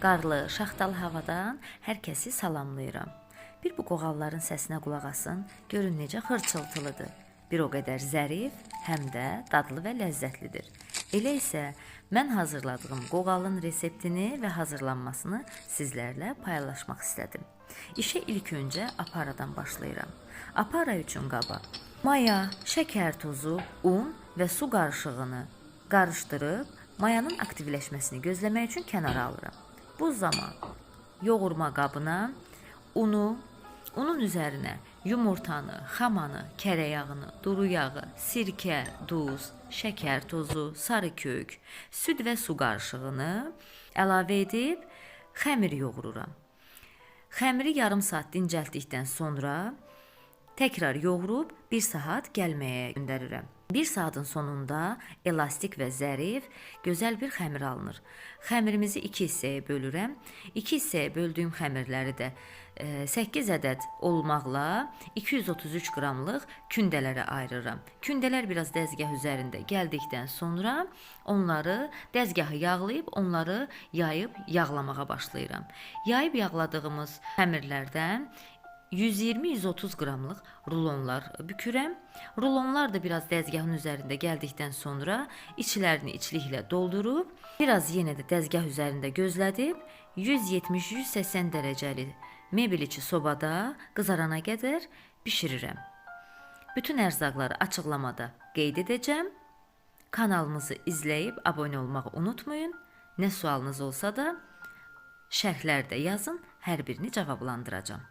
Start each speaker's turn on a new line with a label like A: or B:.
A: Qarlı, şaxtalı havadan hər kəsi salamlayıram. Bir bu qoğalların səsinə qulaq asın, görün necə xırçıltılıdır. Bir o qədər zərif, həm də dadlı və ləzzətlidir. Elə isə mən hazırladığım qoğalın reseptini və hazırlanmasını sizlərlə paylaşmaq istədim. İşə ilk öncə aparadan başlayıram. Apara üçün qaba maya, şəkər tozu, un və su qarışığını qarışdırıb mayanın aktivləşməsini gözləmək üçün kənara alıram. Bu zaman yoğurma qabına unu, unun üzərinə yumurtanı, xamanı, kərə yağını, duru yağı, sirkə, duz, şəkər tozu, sarı kök, süd və su qarışığını əlavə edib xəmir yoğururam. Xəmiri yarım saat dincəltdikdən sonra təkrar yoğurub 1 saat gəlməyə göndərirəm. 1 saatın sonunda elastik və zərif, gözəl bir xəmir alınır. Xəmirimizi 2 hissəyə bölürəm. 2 hissəyə böldüyüm xəmirləri də 8 ədəd olmaqla 233 qramlıq kündələrə ayırıram. Kündələr biraz dəzgah üzərində gəldikdən sonra onları dəzgahı yağlayıb onları yayıb yağlamağa başlayıram. Yayıb yağladığımız xəmirlərdən 120-130 qramlıq rulonlar bükürəm. Rulonlar da biraz dəzgahın üzərində gəldikdən sonra içlərini içliklə doldurub, biraz yenə də dəzgah üzərində gözlədib 170-180 dərəcəli mebel içi sobada qızarana qədər bişirirəm. Bütün ərzaqları açıqlamada qeyd edəcəm. Kanalımızı izləyib abunə olmağı unutmayın. Nə sualınız olsa da şərhlərdə yazın, hər birini cavablandıracağam.